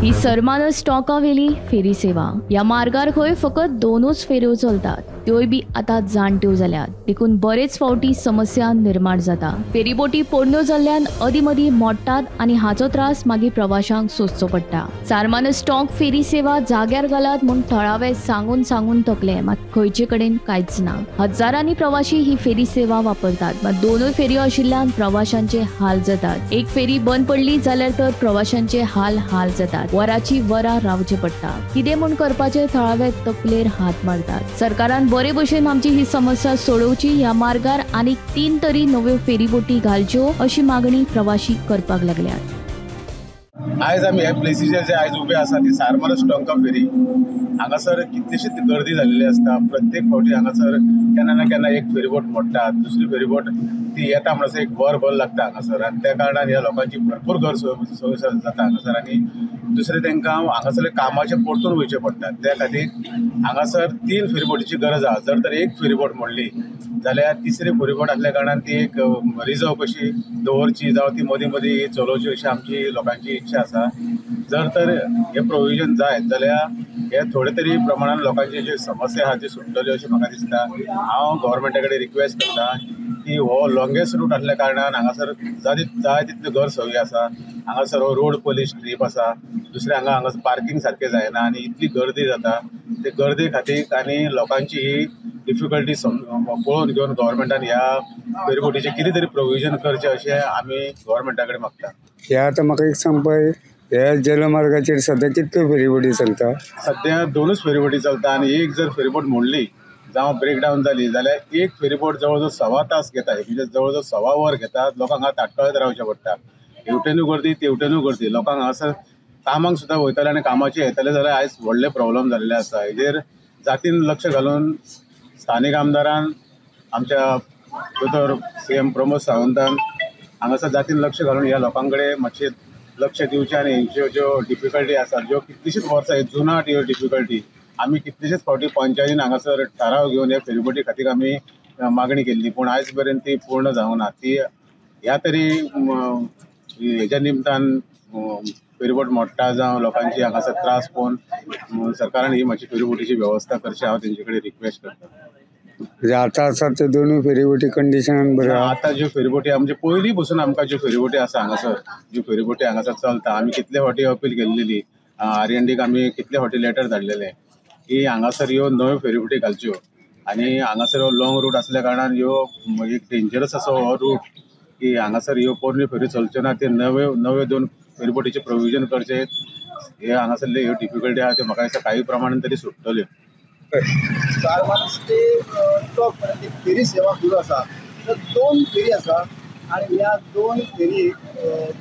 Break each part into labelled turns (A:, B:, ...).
A: ही सरमानस टोंकावेली फेरी सेवा. ह्या मार्गार खंय फकत दोनूच फेऱ्यो चलतात, त्योय बी आतां जाणट्यो जाल्यात, देखून बरेच फावटी समस्या निर्माण जाता. फेरीबोटी पोरण्यो जाल्ल्यान अदीं मदीं मोडटात आनी हाचो त्रास मागीर प्रवाशांक सोंसचो पडटा. सारमानस टोंक फेरी सेवा जाग्यार घालात म्हूण थळावे सांगून सांगून थकले, मात खंयचे कडेन कांयच ना. हजारांनी प्रवाशी ही फेरी सेवा वापरतात, मात दोनूय फेऱ्यो आशिल्ल्यान प्रवाशांचे हाल जातात. एक फेरी बंद पडली जाल्यार तर प्रवाशांचे हाल हाल जातात, वराची वरां रावचें पडटा. कितें म्हूण करपाचें थळावे तकलेर हात मारतात. सरकारान बरे भशेन आमची ही समस्या सोडोवची, ह्या मार्गार आनीक 3 तरी नव्यो फेरीबोटी घालच्यो अशी मागणी प्रवाशी करपाक लागल्यात.
B: आयज आमी ह्या प्लेसीचेर जे आयज उबे आसा ती सारमानस टोंका फेरी. हांगासर कितलीशीच गर्दी जाल्लेली आसता. प्रत्येक फावटी हांगासर केन्ना ना केन्ना एक फेरीबोट मोडटा, दुसरी फेरीबोट ती येता म्हणसर एक वर भर लागता हांगासर, आनी त्या कारणान ह्या लोकांची भरपूर गैरसोय जाता हांगासर. आनी दुसरें तांकां हांगासर कामाचें परतून वयचें पडटा. त्या खातीर हांगासर 3 फेरीबोटीची गरज आसा. जर तर एक फेरीबोट मोडली जाल्यार तिसरी फेरीबोट आसल्या कारणान ती एक रिजर्व कशी दवरची, जावं ती मदीं मदीं चलोवची अशी आमची लोकांची इच्छा आसा. जर तर हें प्रोविजन जायत जाल्यार हे थोडे तरी प्रमाणान लोकांची ज्यो समस्या आसा त्यो सुट्टल्यो अशें म्हाका दिसता. हांव गव्हर्मेंटा कडेन रिक्वेस्ट करता की हो लॉंगेस्ट रूट आसल्या कारणान हांगासर जाय तितल्यो गैरसोयी आसा. हांगासर हो रोड पोलीस स्ट्रीप आसा, दुसरें हांगासर पार्कींग सारकें जायना आनी इतली गर्दी जाता. ते गर्दी खातीर आनी लोकांची ही डिफिकल्टी पळोवन घेवन गव्हर्मेंटान ह्या फेरीबोटीचें कितें तरी प्रोविजन करचें अशें आमी गव्हर्मेंटा कडेन मागता.
C: हे आतां म्हाका एक सांगपाक, ह्या जलमार्गाचेर सद्या कितल्यो फेरीबोटी चलता?
B: सद्या 2च फेरीबोटी चलता आनी एक जर फेरीबोट मोडली जावं ब्रेकडावन जाली जाल्यार एक फेरीबोट जवळ जवळ 1.25 तास घेता, म्हणजे जवळ जवळ 1.25 वर घेता. लोकांक हांगा ताटकळत रावचें पडटा. हेवटेनूय गर्दी तेवटेनूय गर्दी. लोकांक हांगासर कामाक सुद्दां वयताले आनी कामाचे येताले जाल्यार आयज व्हडले प्रॉब्लम जाल्ले आसा. हेजेर जातीन लक्ष घालून स्थानीक आमदारान आमच्या दोतोर CM Pramod सावंतान हांगासर जातीन लक्ष घालून ह्या लोकां कडेन मातशें लक्ष दिवचें आनी हेंच्यो ज्यो डिफिकल्टी आसा, ज्यो कितलीशीच वर्सां जुनाट ह्यो डिफिकल्टी आमी कितलेशेच फावटी पंचायतीन हांगासर थाराव घेवन ह्या फेरीबोटी खातीर आमी मागणी केल्ली, पूण आयज पर्यंत ती पूर्ण जावंक ना. ती ह्या तरी हेज्या निमतान फेरीबोट मोडटा जावं लोकांची हांगासर त्रास पळोवन सरकारान ही मातशी फेरीबोटीची वेवस्था करची हांव तेंचे कडेन रिक्वेस्ट करता.
C: म्हणजे आतां आसा त्यो दोनूय फेरीबोटी कंडिशनान बऱ्यो आहा.
B: आतां ज्यो फेरीबोटी म्हणजे पयलीं पसून आमकां ज्यो फेरीबोटी आसा हांगासर, ज्यो फेरीबोटी हांगासर चलता, आमी कितले फावटी अपील केल्लेली RNDक आमी कितले फावटी लेटर धाडलेले की हांगासर ह्यो नव्यो फेरीबोटी घालच्यो. आनी हांगासर हो लॉंग रूट आसल्या कारणान ह्यो एक डेंजरस असो हो रूट की हांगासर ह्यो पोरण्यो फेरी चलच्यो ना, ते नव्यो नव्यो 2 फेरीबोटीचें प्रोविजन करचें. हे हांगासरल्यो ह्यो डिफिकल्टी आहा त्यो म्हाका दिसता काही प्रमाणान तरी सुट्टल्यो.
D: सारमानस ते टोंक पर्यंत एक फेरी सेवा सुरू आसा. तर 2 फेरी आसा आनी ह्या 2 फेरी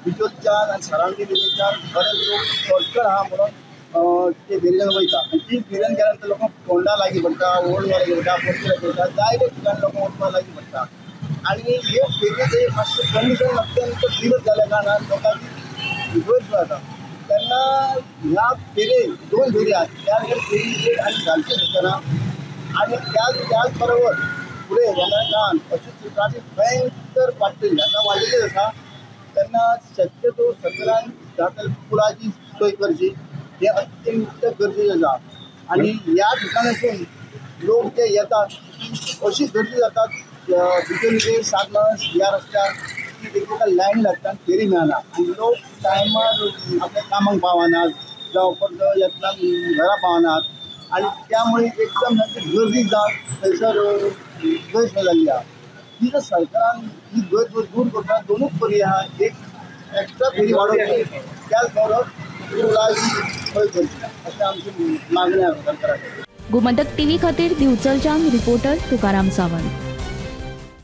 D: बिजोच्यान आनी सरावंडींग एरियाच्यान बरेच लोक शॉर्टकट आहा म्हणून ते फेरयेन वयता. आनी ती फेरयेन गेल्या नंतर लोकांक फोंडा लागीं पडटा, ओल्ड गोवा लागीं पडटा, पणजे लागीं पडटा, जायते ठिकाणी लोकांक वचपाक लागीं पडटा. आनी हे फेरयेचें मातशें कंडिशन अत्यंत बिगड जाल्या कारणान लोकांची गैरसोय जाता. तेन्ना ह्या फेरयेक 2 फेरी आहात, त्या फेरी एक आनी घालची आसतना आनी त्याच बरोबर फुडें येणाऱ्या काळान अशी ट्राफीक भयंकर वाडटली, आतां वाडिल्लीच आसा. तेन्ना शक्यतो सरकारान जाता पुलाची सोय करची हें अत्यंत गरजेचें आसा. आनी ह्या ठिकाणासून लोक जे येतात अशी गर्दी जातात बिजोलिचेर सातमानस ह्या रस्त्यार की एक लायन लागता आनी फेरी मेळना आनी लोक टायमार आपल्या कामाक पावनात जावं परत येतना घरा पावनात आनी त्यामुळे एकदम गर्दी जावन थंयसर गैरसोय जाल्ली आहा. ही जर सरकारान ही गैरसोय दूर करता दोनूच पर्याय आहा, एक एक्स्ट्रा फेरी वाडोवची, त्याच बरोबर पुलाची सोय करची अशें आमची मागणी आसा सरकारा कडेन.
A: गोमंतक टीव्ही खातीर दिवचलच्यान रिपोर्टर तुकाराम सावंत.